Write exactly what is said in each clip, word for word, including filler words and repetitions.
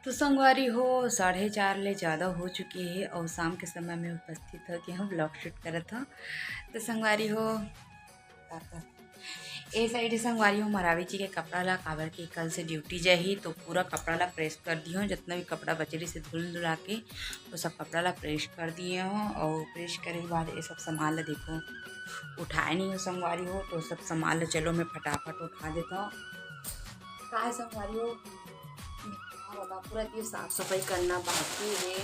तो संगवारी हो, साढ़े चार ले ज़्यादा हो चुके हे और शाम के समय में उपस्थित होके हम vlog shoot करत हन। तो संगवारी हो, का, का, ए side संगवारी हो, मरावी जी के कपड़ा ला, काबर के कल से duty जाही, तो पूरा कपड़ा ला press कर दिए हों, जितना भी कपड़ा बचे रहिस हे धुल धुला के, वो सब कपड़ा ला press कर दिए हों और press करे के बाद ये सब सामान ला देखो, उठाए नहीं हों संगवारी हो, तो सब सामान ला चलो मैं फटाफट उठा देथों। का हे संगवारी हो, हाँ, बाबा, पूरा ये साफ सफाई करना बाकी हे,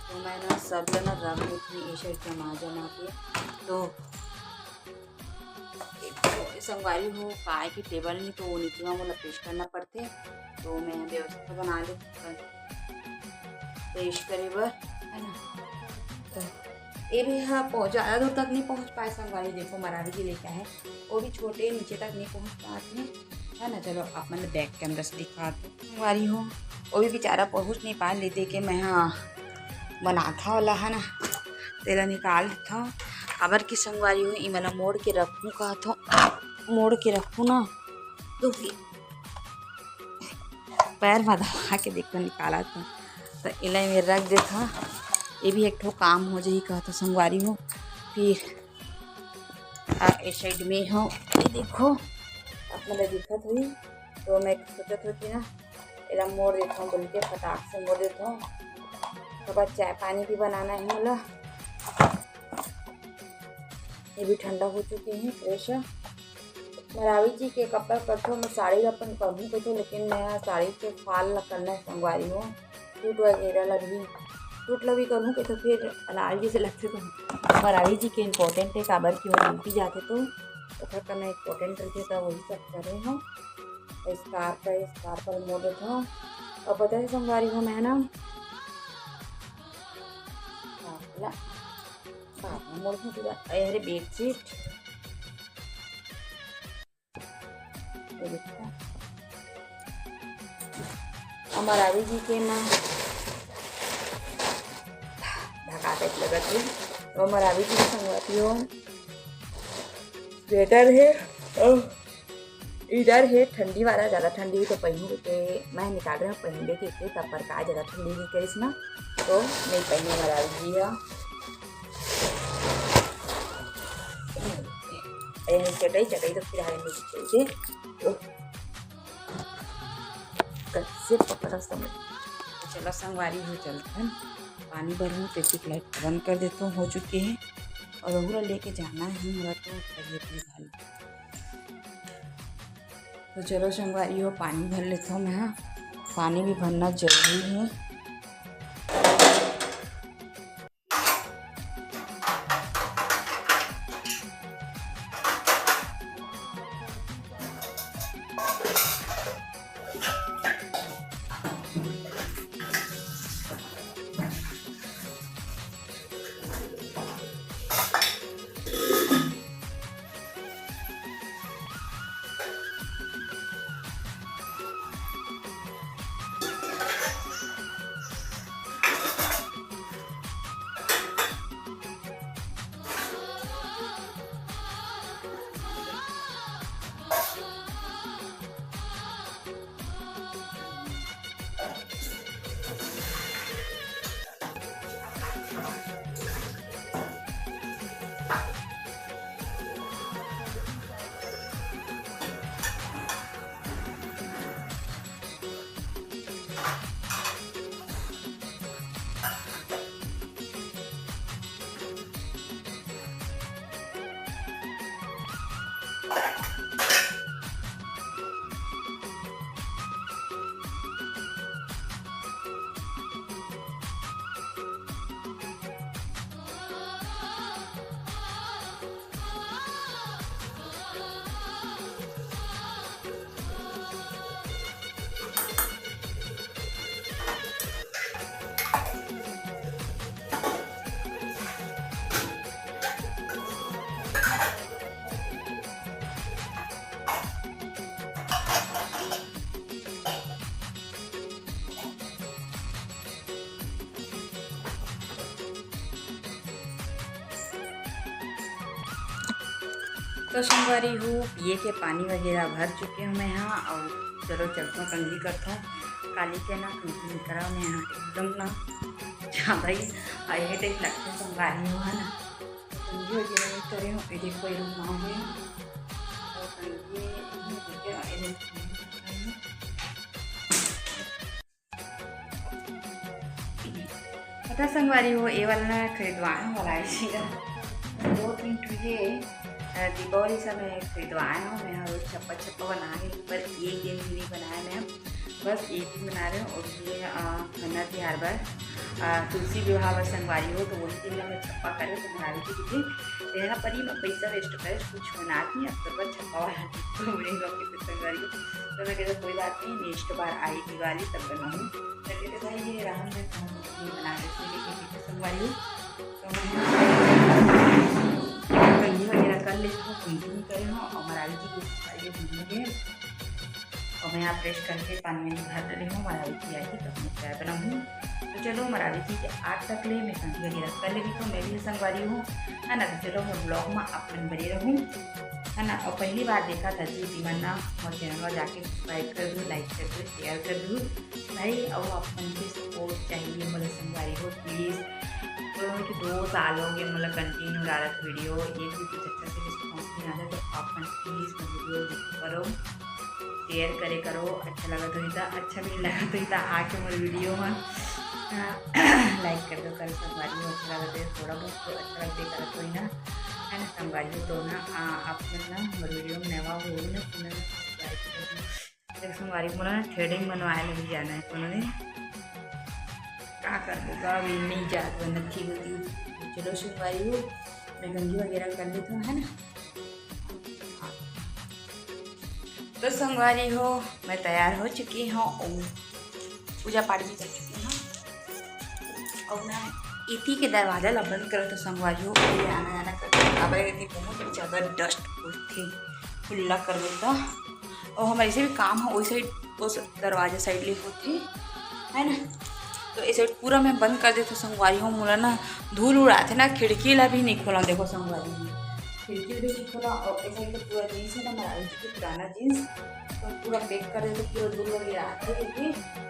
तो मैं ना सब ला ना रख देथों ए side जमा जमा के। तो एक तो संगवारी हो, काय के table नहीं, तो वो नीचे में मोला press करना पड़थे, तो मैं व्यवस्था बना ले press करे बर, है ना। तो ये भी हाँ पहुँच, ज़्यादा दूर तक नहीं पहुँच पाए संगवारी। देखो मरावी जी लेके आए, वो भी छोटे, नीचे तक नहीं पहुँच पाते हैं, है ना। चलो आप मन back camera से दिखा दो संगवारी हो, वो भी बेचारा पहुँच नहीं पाए, ले दे के मैं हाँ बनाथा वाला, है ना, तेला निकाल देथों। काबर कि संगवारी हो, इमला मोड़ के रखूँ कहथों, मोड़ के रखूँ ना, तो फिर पैर में दबा के देखो निकालत हूँ, तो एला में रख देथों। ये भी एक ठो काम हो जाही कहथों संगवारी हो। फिर आ, ए side में हो, ये देखो, आप मन ला दिखत होही, तो मैं सोचत हों कि ना एला मोड़ देथों बोल के, फटाक से मोड़ देथों। तो बस चाय पानी भी बनाना हे मोला। ये भी ठंडा हो चुके हे fresh। मरावी जी के कपड़ा करथों, मैं साड़ी ला अपन करहूँ कहिथों, लेकिन मैं साड़ी के फाल ला करना हे संगवारी हो, suit वगैरह ला भी, suit ला भी करहूँ कहिथों, फिर लाल जी से लगथे तो मरावी जी के important हे, काबर कि वो duty जाथे तो ओकर करना important रहिथे, तो वही सब करे हों। Scarf का, scarf ला मोड़ देथों। और पता हे संगवारी हो, मैं ना, हाँ, ला, हाँ, मोड़ देथों पूरा। अरे, bedsheet। ये देखो। अब मरावी जी के ना ढका type लगत हे। तो मरावी जी के संगवारी हो, sweater हे, अउ इधर हे ठंडी वाला, ज़्यादा ठंडी हुई तो पहिन के मैं निकाल रहे हूँ, पहिन के, के तब पर का ज़्यादा ठंडी नहीं करिस ना, तो नहीं पहिने वाला जी हा। ए, चटाई, चटाई तो फिर आए नहीं चाहिए। तो कैसे पकड़ा समझ। चलो संगवारी हो चलथन, पानी भरहूँ, तो एक light बंद कर देथों, हो चुके हे। और ओहू ला लेके जाना हे मोला, तो तबीयत नहीं भल। तो चलो संगवारी हो, पानी भर लेथों मैं, हाँ। पानी भी भरना जरूरी हे। तो संगवारी हो, पिए के पानी वगैरह भर चुके हूँ मैं यहाँ, और चलो चलथों, कंघी करथों। काली के ना कंघी नइ करव मैं ह, एकदम ना ज़्यादा ही अइसे टाइप लगथे संगवारी हो, है ना। कंघी वगैरह नइ करे हों, ये देखो, ये रूम में और कंघी, ये देखो, ये देखो। पता संगवारी हो, ये वाला ना खरीदवाए हों वाला इसी का दो तीन ठो ये, अ, दीपावली समय खरीदवाए हों मैं ह, रोज छप्पा छप्पा बनाए, पर एक दिन भी नइ बनाए मैं ह। बस एक दिन बना रहे हों, और ये, अ, गन्ना तिहार बर, अ, तुलसी विवाह बर संगवारी हो, तो वही दिन ला मैं छप्पा करे तो बनावे के लिए देना परी, मैं पैसा waste करे कुछ बनात नहीं, अब तो बस छप्पा वाला तो बनेगा फिर संगवारी हो। तो मैं कहता कोई बात नहीं, next बार आई दिवाली तब बनाऊँ। तो कहते भाई ये राम में कौन ये बना के फिर लेके पीछे संगवारी हो। तो मैं कंघी वगैरह कर लेती हूँ, कंघी भी करे हों और मरावी जी की साड़ी घूमने गए। और मैं यहाँ press करके पानी में भर रही हूँ, मरावी जी आही तब मैं चाय बनाऊँ। तो चलो मरावी जी के आठ तक ले मैं कंघी वगैरह कर लेती हूँ, मैं भी संगवारी हो, है ना। तो चलो मैं vlog में आप मन बने रहूँ, है ना। और पहली बार देखा था जी, जी मन ना मोर channel में जाके subscribe कर दो, like कर दो, share कर दो भाई। और आप मन के support चाहिए मोला संगवारी हो, please। तो कि दो साल हो गए मोला continue डालत video, एक भी कुछ अच्छा से response नहीं आता, तो आप मन please मोर video देख करो, share करे करो, अच्छा लगत होही त, अच्छा भी लगत होही त आके मोर video में, अ, like कर दो करो संगवारी हो, अच्छा लगत होही थोड़ा बहुत तो अच्छा लगबे करत होही ना, है ना संगवारी हो। तो ना, आ, आप मन ना मोर video में नवा हो ना, तो ना subscribe कर दो। देख संगवारी, मोला ना threading बनवाए ला भी जाना है कोनो दिन, का करबो का, अभी नहीं जात बन थी होती। चलो संगवारी हो, मैं कंघी वगैरह कर लेती हूँ, है ना। तो संगवारी हो, मैं तैयार हो चुकी हूँ और पूजा पाठ भी कर चुकी हूँ। और ना इति के दरवाजा ला बंद करो तो संगवारी हो, कोई आना जाना करता है। काबर इति बहुत ज्यादा dust उठथे, खुला कर देता। और हमारे से भी काम है वैसे ही उस दरवाजा side ले होथे, है ना। तो ऐसे पूरा मैं बंद कर देता संगवारी हो, मोला ना धूल उड़ाथे ना, खिड़की ला भी नहीं खोला। देखो संगवारी हो, खिड़की भी नहीं खोला। और ऐसे तो पूरा jeans है ना, हमारा के पुराना jeans, तो पूरा pack कर देते, पूरा धूल वगैरह आते रहते।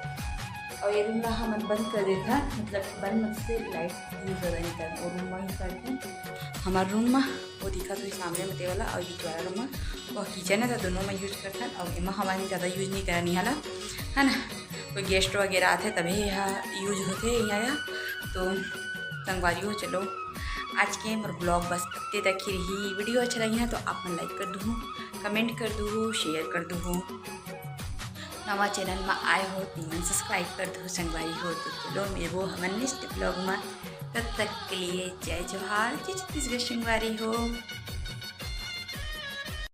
और ये रूम ला हमन बंद कर देता, मतलब बंद मत से light use हो रही है, और रूम में ही करते हमारे रूम में वो दिखत होही सामने में ते वाला, और ये वाला रूम में वो kitchen है, तो दोनों में use करथन। और एमा हमन ज़्यादा use नहीं करन इहाँ ला, है ना। कोई guest वगैरह आथे तभी यह use होथे इहाँ ला। तो संगवारी हो, चलो आज के मोर vlog बस अतके तक ही रही। Video अच्छा लगी है तो आप मन like कर दूहू, comment कर दूहू, share कर दूहू। नवा channel में आए हो तेमन subscribe कर दूहू संगवारी हो। तो चलो मिलबो हमन next vlog में, तब तक के लिए जय जोहार, जय छत्तीसगढ़ संगवारी हो।